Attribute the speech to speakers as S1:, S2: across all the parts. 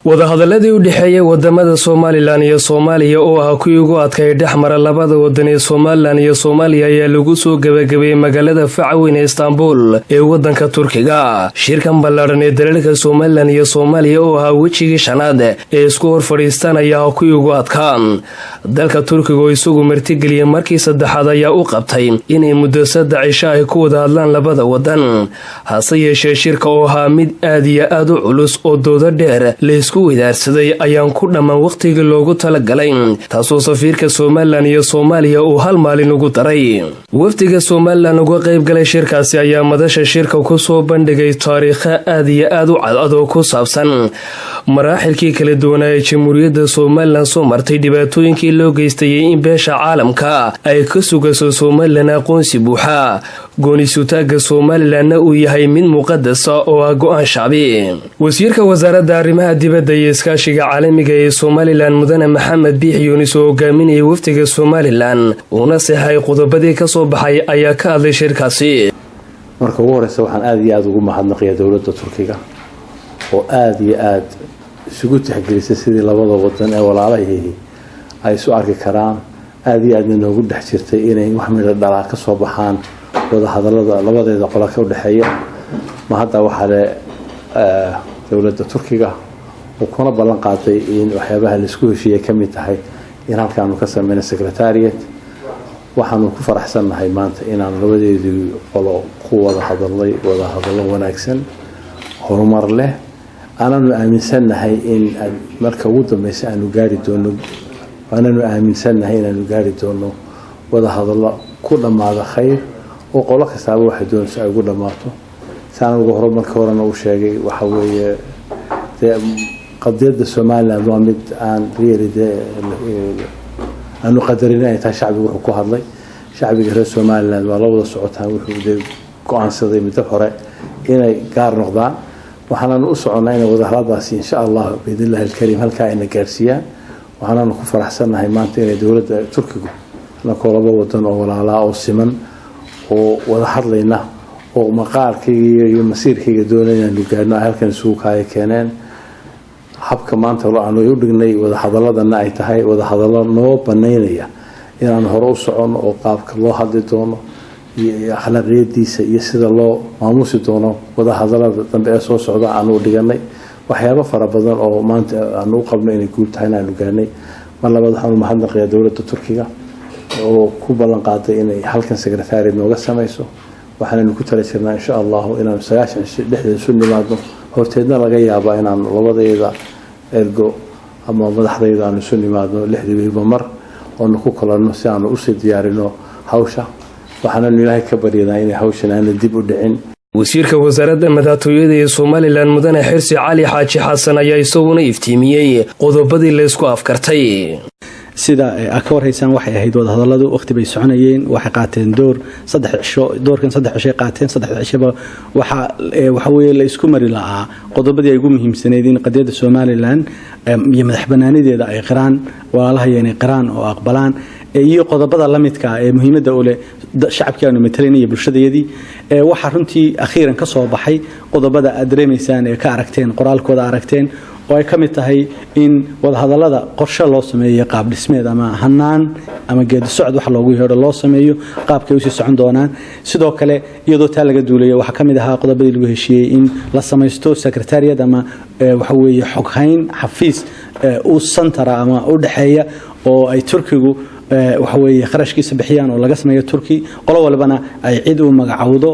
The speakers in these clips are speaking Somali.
S1: Wadahadaladii u dhexeeyay wadamada Somaliland iyo Soomaaliya oo ah kuwii ugu adkay dhex mara labada wadan ee Somaliland iyo Soomaaliya ayaa lagu soo gabagabeeyey magaalada facaweyn ee Istaanbul ee wadanka Turkiga. Shirkan ballaadhan ee dalalka Somaliland iyo Soomaaliya oo ahaa wejigii shanaad ee isku hor fadhiistaan ayaa ah kuwii ugu adkaa. Dalka Turkiga oo isagu martigeliyey markii saddexaad ayaa u qabtay inay muddo 3 cisho ay ku wada hadlaan labada wadan. Hase yeeshee, shirka oo ahaa mid aad iyo aad u culus oo doodo dheer laysku wadaarsaday ayaan ku dhammaan wakhtigii loogu talagalay, taasoo safiirka Somaliland iyo Soomaaliya uu hal maalin ugu daray. Wafdiga Somaliland uga qayb galay shirkaasi ayaa madasha shirka kusoo bandhigay taariikha aad iyo aad u cadcad oo ku saabsan maraaxilkii kala duwanaa ee Jamhuuriyadda Somaliland soo martay, dhibaatooyinkii loo geystayay, in beesha caalamka ay ka sugayso Somaliland aqoonsi buuxa, gooni-sutaagga Somalilandna uu yahay mid muqadasa oo ah go-aan shacbi. Wasiirka Wasaaradda Arrimaha Dibadda iyo Iskaashiga Caalamiga ee Somaliland, Mudane Maxamed Biix Yuunis, oo hogaaminayay wafdiga Somaliland uuna seexay qodobadii kasoo baxay, ayaa ka hadlay shirkaasi.
S2: Marka ugu horeysa, waxaan aada iyo aada ugu mahadnaqayaa dowladda Turkiga oo aada iyo aada isugu tixgelisay sidii labada wadan ee walaalahii ay isu arki karaan, aada iyo aadna noogu dhex jirtay inay wax midho dhalaa ka soo baxaan wadahadalada labadeeda qola ka udhexeeya. Ma hadda waxaa le dowladda Turkiga oo kuna ballan qaaday in waxyaabaha laisku heshiiyey ka mid tahay in halkaanu ka sameyno secretariat. Waxaanu ku faraxsannahay maanta inaanu labadeedii qolo ku wada hadalnay wada hadallo wanaagsan, horumar leh, aananu aaminsannahay in marka ugu dambeysa aanu gaari doono, aananu aaminsannahay inaanu gaari doono wada hadallo ku dhammaada khayr oo qolo kastaaba waxay doonayso ay ugu dhammaato. Saan ugu hore marka horena u sheegay, waxa weeye dee qadiyadda Somaliland waa mid aan really dee aanu qadarin ay tahay. Shacbigu wuxuu ku hadlay, shacbiga reer Somaliland waa la wada socotaan, wuxuu dee go-aansaday muddo hore inay gaar noqdaan. Waxaananu u soconnaa inay wadahadaladaasi, insha Allah, biidn illahi alkariim, halkaa ayna gaarsiiyaan. Waxaananu ku faraxsannahay maanta inay dowladda Turkigu, anakoo laba wadan oo walaalaa oo siman oo wada hadlayna oo maqaarkayga iyo masiirkayga doonay inaanu gaarno, ay halkan isugu kaaya keeneen. Habka maanta aanu u dhignay wadahadaladana ay tahay wadahadallo noo banaynaya inaanu hore u soconno, oo qaabka loo hadli doono iyo akhlaaqiyadiisa iyo sida loo maamusi doono wadahadalada dambe ee soo socda aanu dhiganay. Waxyaabo fara badan oo maanta aanu u qabno inay guul tahayna aanu gaarnay. Mar labaad waxaanu mahadnaqayaa dowladda Turkiga oo ku ballan qaaday inay halkan secretariat nooga samayso. Waxaanaynu ku tala jirnaa, insha Allahu, inaanu 90 cisho dhexdeeda isu nimaadno. Horteedna laga yaabaa inaanu labadeeda ergo ama madaxdayda aanu isu nimaadno 6dii wiiba mar oonu ku kulanno si aanu usii diyaarino hawsha. Waxaananu Ilaahay ka baryanaa inay hawshan aana dib u dhicin.
S1: Wasiirka Wasaaradda Madaxtooyada ee Somaliland, Mudane Xirsi Cali Xaaji Xasan, ayaa isaguna iftiimiyey qodobadii laysku afkartay.
S3: Sida aad ka warhaysaan, waxay ahayd wadahadaladu waqti bay soconayeen. Waxay qaateen door 3 cisho. Doorkan 3 cishay qaateen. Saddexda cishoba waxa weeye la isku mari la'aa qodobadii ay ugu muhiimsanayd: in qadiyadda Somaliland iyo madax banaanideeda ay qiraan walaalahaya, inay qiraan oo aqbalaan, iyo qodobada la midka ah ee muhiimadda u leh shacabkii aanu matalayna iyo bulshadayadii. Waxaa runtii akhiiran ka soo baxay qodobada aad dareemaysaan ee ka aragteen qoraalkooda aragteen, oo ay ka mid tahay in wadahadallada qorshe loo sameeyo, qaab dhismeed ama hanaan ama geedi socod wax loogu yeedho loo sameeyo, qaabkay usii socon doonaan. Sidoo kale, iyadoo taa laga duulayo, waxaa ka mid ahaa qodobadii lagu heshiiyey in la samaysto secretariat ama waxa weeye xoghayn, xafiis u santara ama u dhexeeya oo ay Turkigu waxa weeye kharashkiisa bixiyaan oo laga sameeyo Turki, qolo walbana ay cid u magacowdo,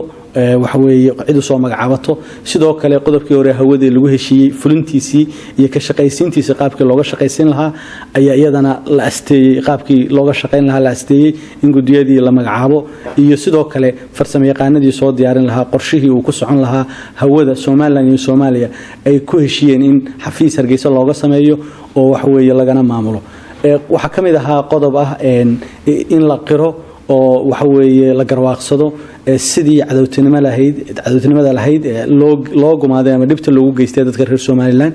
S3: waxa weeye cid u soo magacaabato. Sidoo kale, qodobkii hore hawadii lagu heshiiyey fulintiisii iyo ka shaqaysiintiisii, qaabkii looga shaqaysiin lahaa ayaa iyadana la asteeyey, qaabkii looga shaqayn lahaa la asteeyey, in gudiyadii la magacaabo, iyo sidoo kale farsamo yaqaanadii soo diyaarin lahaa qorshihii uu ku socon lahaa hawada Somaliland iyo Soomaaliya ay ku heshiiyeen in xafiis Hargeysa looga sameeyo oo waxa weeye lagana maamulo. Waxaa ka mid ahaa qodob ah in la qiro oo waxa weeye la garwaaqsado sidii cadowtinimo lahayd, cadowtinimada lahayd loo gumaaday ama dhibta loogu geystay dadka reer Somaliland,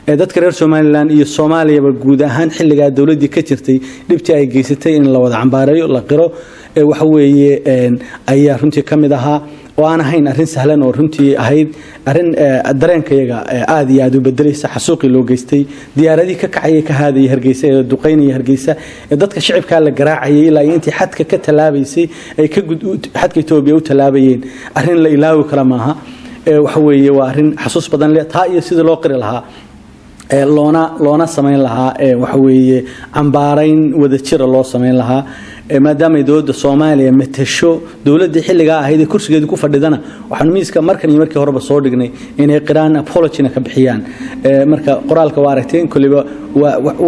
S3: dadka reer Somaliland iyo Soomaaliyaba guud ahaan, xilligaa dowladdii ka jirtay dhibtii ay geysatay in la wada cambaareeyo, la qiro, waxa weeye ayaa runtii ka mid ahaa. Oo aan ahayn arrin sahlan oo runtii ahayd arrin dareenkayaga aad iyo aad u bedelaysa. Xasuuqii loo geystay, diyaaradihii ka kacayay, ka haadayay Hargeysa ee duqaynaya Hargeysa, ee dadka shicibkaa la garaacayay ilaa intii xadka ka tallaabaysay, ay ka xadka Etoobiya u tallaabayeen, arrin la ilaawi kara maaha. Waxa weeye waa arrin xasuus badan leh taa, iyo sidii loo qiri lahaa, loona samayn lahaa, waxa weeye cambaarayn wadajira loo samayn lahaa, maadaama ay dowladda Soomaaliya matasho dowladdii xilligaa ahayd ee kursigeedii ku fadhidana. Waxaanu miiska markan iyo markii horeba soo dhignay inay qiraan, apologyna ka bixiyaan. Marka qoraalka waa aragteen, kolliba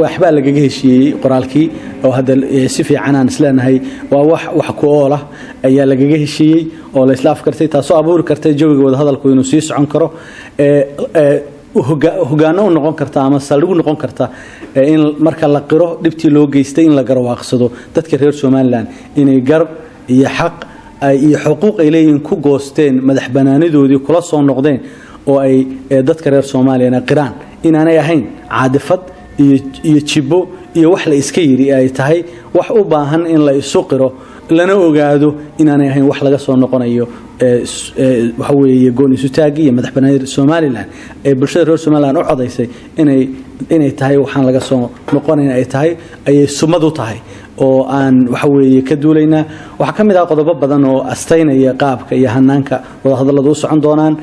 S3: waxbaa lagaga heshiiyey qoraalkii, oo hadda si fiican aan isleenahay waa wax ku ool ah ayaa lagaga heshiiyey oo la isla afkartay, taasoo abuuri kartay jawiga wadahadalku inuu sii socon karo, hogaano u noqon karta ama saldhig u noqon karta in marka la qiro dhibtii loo geystay, in la garwaaqsado dadka reer Somaliland inay gar iyo xaq iyo xuquuq ay leeyihiin ku goosteen, madax banaanidoodii kula soo noqdeen, oo ay dadka reer Soomaaliyana qiraan inaanay ahayn caadifad iyo jibbo iyo wax la iska yidhi, ay tahay wax u baahan in la isu qiro, lana ogaado inaanay ahayn wax laga soo noqonayo. Waxa weeye goon isutaagii iyo madax banaanida Somaliland ee bulshada reer Somaliland u codaysay inay tahay waxaan laga soo noqonayn ay tahay, ayay sumad u tahay oo aan waxa weeye ka duulaynaa. Waxaa ka mid ah qodobo badan oo astaynaya qaabka iyo hanaanka wadahadalladu u socon doonaan.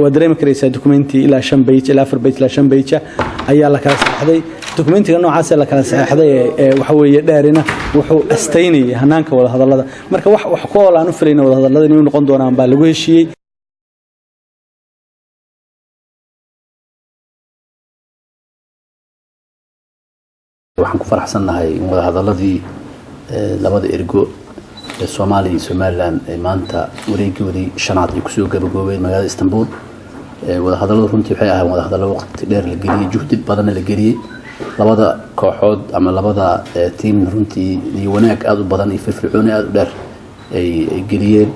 S3: Waad dareemi karaysaa, documenti ilaa 5 page, ilaa 4 page, ilaa 5 page ayaa la kala saxeexday. Documentiga noocaas ee la kala saxeexday ee waxa weeye dheerina wuxuu astaynayay hanaanka wadahadallada. Marka wax ku ool aan u filayna wadahadallada inay u noqon doonaan baa lagu heshiiyey.
S4: Waxaan ku faraxsannahay in wadahadaladii labada ergo ee Soomaaliya iyo Somaliland ay maanta wareegoodii shanaad ay kusoo gabagaboobeen magaalada Istanbul. Wadahadalladu runtii waxay ahayn wadahadallo waqti dheer la geliyey, juhdi badanna la geliyey. Labada kooxood ama labada tiimna runtii iyo wanaag aada u badan iyo firfircooni aada u dheer ay geliyeen.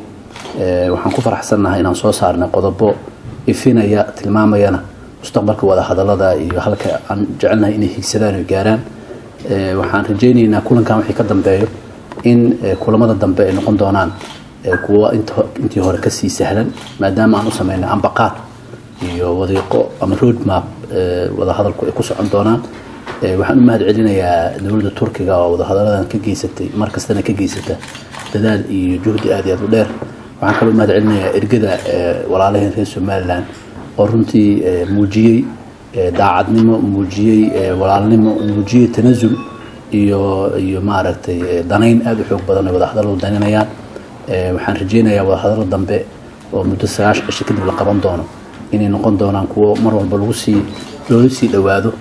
S4: Waxaan ku faraxsannahay inaan soo saarnay qodobo ifinaya, tilmaamayana mustaqbalka wadahadallada iyo halka aan jecelnahay inay higsadaan oo gaaraan. Waxaan rajaynaynaa kulankan wixii ka dambeeyo in kulamada dambe ay noqon doonaan kuwa intii hore kasii sahlan, maadaama aan u sameynay ambaqaad iyo wadiiqo ama road map wadahadalku ay ku socon doonaan. Waxaan u mahad celinayaa dowladda Turkiga oo wadahadalladan ka geysatay, mar kastana ka geysata dadaal iyo juhdi aad iyo aad u dheer. Waxaan kaloo u mahad celinayaa ergada walaalaheen reer Somaliland oo runtii muujiyey daacadnimo, muujiyey walaalnimo, muujiyey tanasul iyo maaragtay danayn aada u xoog badan ay wadahadalladu daninayaan. Waxaan rajeynayaa wadahadallo dambe oo muddo 90 cisho kadib la qaban doono inay noqon doonaan kuwo mar walba lagu sii loola sii dhowaado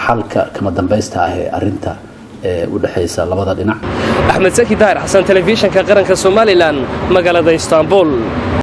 S4: xalka kama dambaysta ah ee arrinta u dhexaysa labada dhinac.
S1: Axmed Saki Daahir Xasan, Telefishanka Qaranka Somaliland, magaalada Istanbul.